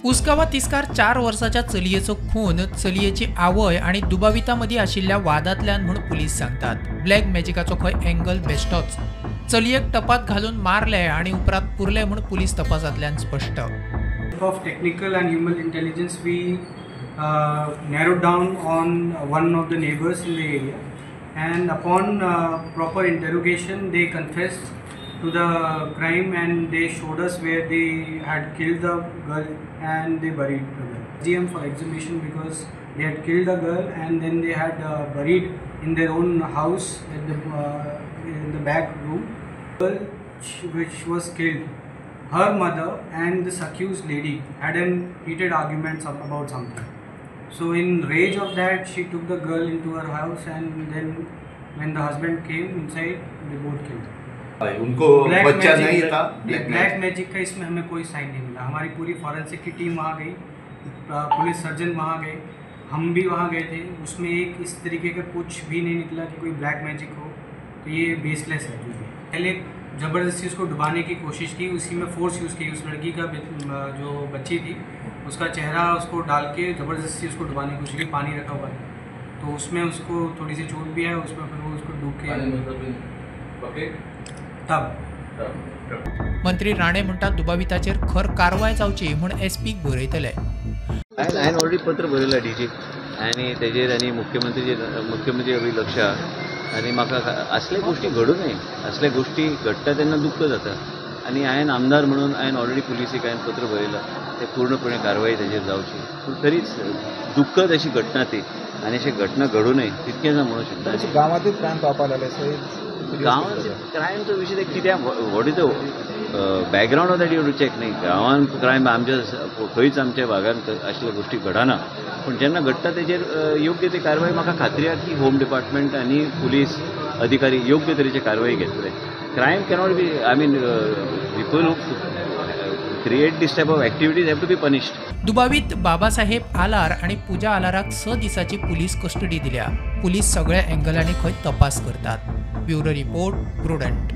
उसगांवां तिस्कार 4 वर्साच्या चलयेचो खून चलयेची आवय आनी दुबाविता मदीं आशिल्ल्या वादांतल्यान म्हूण पुलीस सांगतात. ब्लॅक मॅजिकाचो खंय एंगल बेश्टोच. चलयेक टपात घालून मारले आनी उपरांत पुरले म्हूण पुलीस तपासांतल्यान स्पश्ट. Of technical and human intelligence, we narrowed down on one of the neighbors in the area, and upon proper interrogation, they confessed to the crime and they showed us where they had killed the girl and they buried the girl. GM for exhumation because they had killed the girl and then they had buried in their own house at the in the back room. Girl which was killed, her mother and this accused lady had an heated argument about something. So in rage of that, she took the girl into her house and then when the husband came inside, they both killed her. उनको बच्चा नहीं था. Black magic का इसमें हमें कोई साइन नहीं मिला. हमारी पूरी फॉरेंसिक की टीम वहाँ गई, पुलिस सर्जन वहाँ गए, हम भी वहाँ गए थे. उसमें एक इस तरीके का कुछ भी नहीं निकला कि कोई ब्लैक मैजिक हो, तो ये बेसलेस है. जो भी पहले ज़बरदस्ती उसको डुबाने की कोशिश की, उसी में फोर्स यूज़ की. उस लड़की का जो बच्ची थी उसका चेहरा उसको डाल के ज़बरदस्ती उसको डुबाने की कोशिश की. पानी रखा हुआ था तो उसमें उसको थोड़ी सी चोट भी है, उसमें फिर वो उसको डूब के तब. मंत्री राणे म्हणटात दुबाविताचेर खर कारवाय जावची म्हूण एसपीक बरयतले. हांवें ऑलरेडी पत्र बरयलां डीजीक आनी तेजेर आनी मुख्यमंत्री अभी लक्ष आनी म्हाका असले गोश्टी घडूं नये. असले गोश्टी घडटा तेन्ना दुख्ख जाता आनी हांवें आमदार म्हणून हांवें ऑलरेडी पुलिसीक हांवें पत्र बरयलां, ते पूर्णपणे कारवाय तेजेर जावची. पूण तरीच दुख्खद अशी घटना ती आनी अशी घटना घडूं नये तितकेंच हांव म्हणूंक शकता. गांवांतूय क्रायम जावपाक लागले. गांवांत क्रायमचो विशय ते कित्याक, what is the background of that you to check. न्ही गांवांत क्रायम आमच्या खंयच आमच्या भागांत असल्यो गोश्टी घडना, पूण जेन्ना घडटा तेजेर योग्य ती कारवाय म्हाका खात्री आसा की होम डिपार्टमेंट आनी पुलीस अधिकारी योग्य तरेची कारवाय घेतले. Crime cannot be, I mean people who create this type of activities have to be punished. दुबावीत बाबासाहेब आलार आनी पूजा आलाराक 6 दिसांची पुलीस कस्टडी दिल्या. पुलीस सगळ्या एंगलांनी खंय तपास करतात. Bureau report, Prudent.